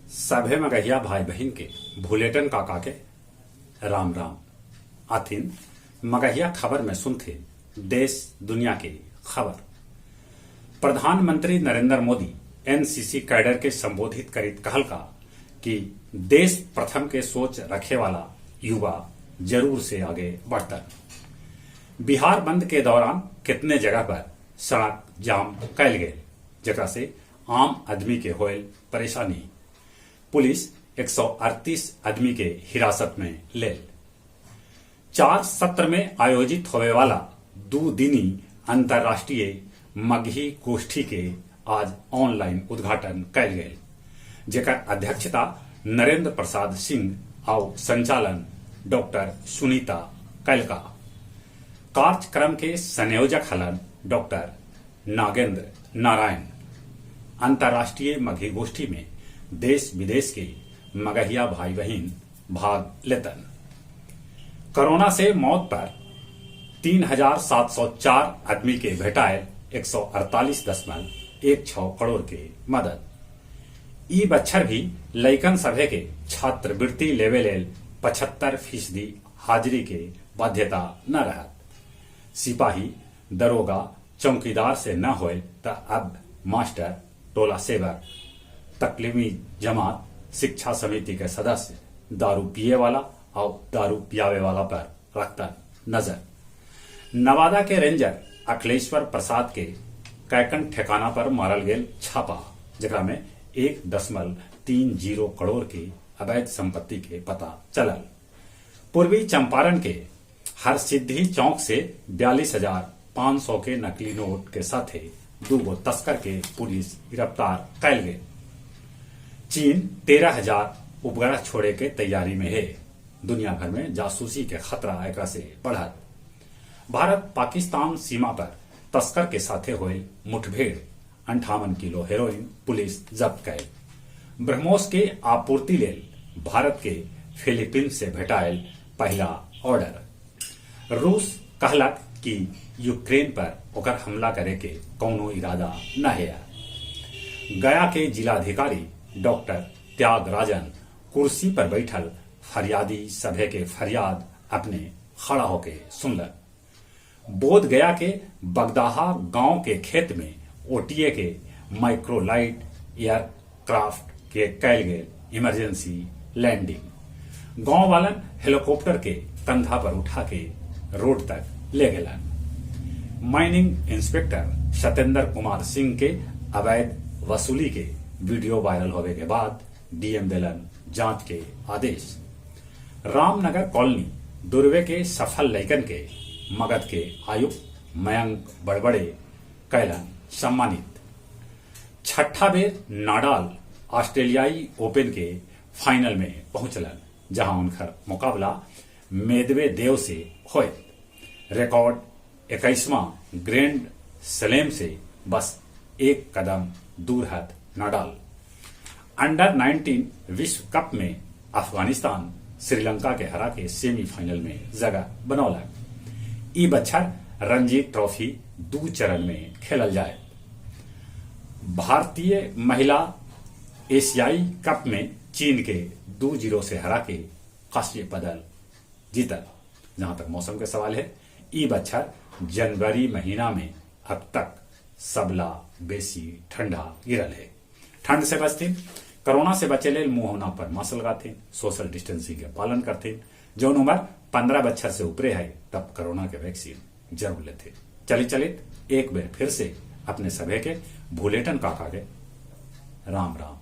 सभे मगहिया भाई बहिन के भुलेटन काका के राम राम। आथिन मगहिया खबर में सुनथिन देश दुनिया के खबर। प्रधानमंत्री नरेंद्र मोदी एनसीसी कैडर के संबोधित करित कहलका कि देश प्रथम के सोच रखे वाला युवा जरूर से आगे बढ़तन। बिहार बंद के दौरान कितने जगह पर सड़क जाम कैल गेल, जेकरा से आम आदमी के होयल परेशानी। पुलिस 138 आदमी के हिरासत में लेल। 4 सत्र में आयोजित होवे वाला 2 दिनी अंतर्राष्ट्रीय मगही गोष्ठी के आज ऑनलाइन उद्घाटन कैल गेल, जेकर अध्यक्षता नरेंद्र प्रसाद सिंह आउ संचालन डॉक्टर सुनीता कैलका। कार्यक्रम के संयोजक हलन डॉक्टर नागेंद्र नारायण। अंतर्राष्ट्रीय मगही गोष्ठी में देश विदेश के मगहिया भाई बहन भाग लेतन। कोरोना से मौत पर 3704 आदमी के भेटायल 148.16 करोड़ के मदद। ई बच्छर भी लइकन सभे के छात्रवृत्ति लेवे लेल 75% हाजिरी के बाध्यता न रहत। सिपाही, दरोगा, चौकीदार से न होए त अब मास्टर, टोला सेवक, तकलीमी जमात, शिक्षा समिति के सदस्य दारू पिए वाला और दारू पियावे वाला पर रखता नजर। नवादा के रेंजर अखिलेश्वर प्रसाद के कैकन ठिकाना पर मारल गेल छापा, जेकरा में 1.30 करोड़ के अवैध संपत्ति के पता चलल। पूर्वी चंपारण के हरसिद्धि चौक से 42,500 के नकली नोट के साथे 2 तस्कर के पुलिस गिरफ्तार कैल गेल। चीन 13,000 उपग्रह छोड़े के तैयारी में है। दुनिया भर में जासूसी के खतरा एकरा से बढ़त। भारत पाकिस्तान सीमा पर तस्कर के साथे हुए मुठभेड़, 58 किलो हेरोइन पुलिस जब्त कैल। ब्रह्मोस के आपूर्ति लेल भारत के फिलीपींस से भेटायल पहला ऑर्डर। रूस कहलक कि यूक्रेन पर ओकर हमला करे के कौनो इरादा न है। गया के जिलाधिकारी डॉक्टर त्यागराजन कुर्सी पर बैठल फरियादी सभे के फरियाद अपने खड़ा होके सुनलक। बोध गया के बगदाहा गांव के खेत में ओटीए के माइक्रोलाइट एयरक्राफ्ट के कैल गेल इमरजेंसी लैंडिंग। गांव वालन हेलीकॉप्टर के कंधा पर उठा के रोड तक ले गेलन। माइनिंग इंस्पेक्टर सत्येंद्र कुमार सिंह के अवैध वसूली के वीडियो वायरल होवे के बाद डीएम देलन जांच के आदेश। रामनगर कॉलोनी दुर्वे के सफल लैकन के मगध के आयुक्त मयंक बड़बड़े कैलन सम्मानित। छठा बेर नाडाल ऑस्ट्रेलियाई ओपन के फाइनल में पहुंचलन, जहां उनकर मुकाबला मेदवेदेव से होए। रिकॉर्ड 21वां ग्रैंड स्लैम से बस 1 कदम दूर हत नाडाल। अंडर 19 विश्व कप में अफगानिस्तान श्रीलंका के हरा के सेमीफाइनल में जगह बनौलक। ई बच्छर रणजी ट्रॉफी 2 चरण में खेलल जाए। भारतीय महिला एशियाई कप में चीन के 2-0 से हरा के कांस्य पदक जीतल। जहां तक मौसम के सवाल है, ई बच्छर जनवरी महीना में अब तक सबला बेसी ठंडा गिरल है। ठंड से बचते, कोरोना से बचे लेल मुंह नाक पर मास्क लगाते, सोशल डिस्टेंसिंग के पालन करते। जौन उम्र 15 बच्छर से ऊपरे है तब कोरोना के वैक्सीन जरूर लेते। चलित चलित एक बार फिर से अपने सभे के भुलेटन काका के राम राम।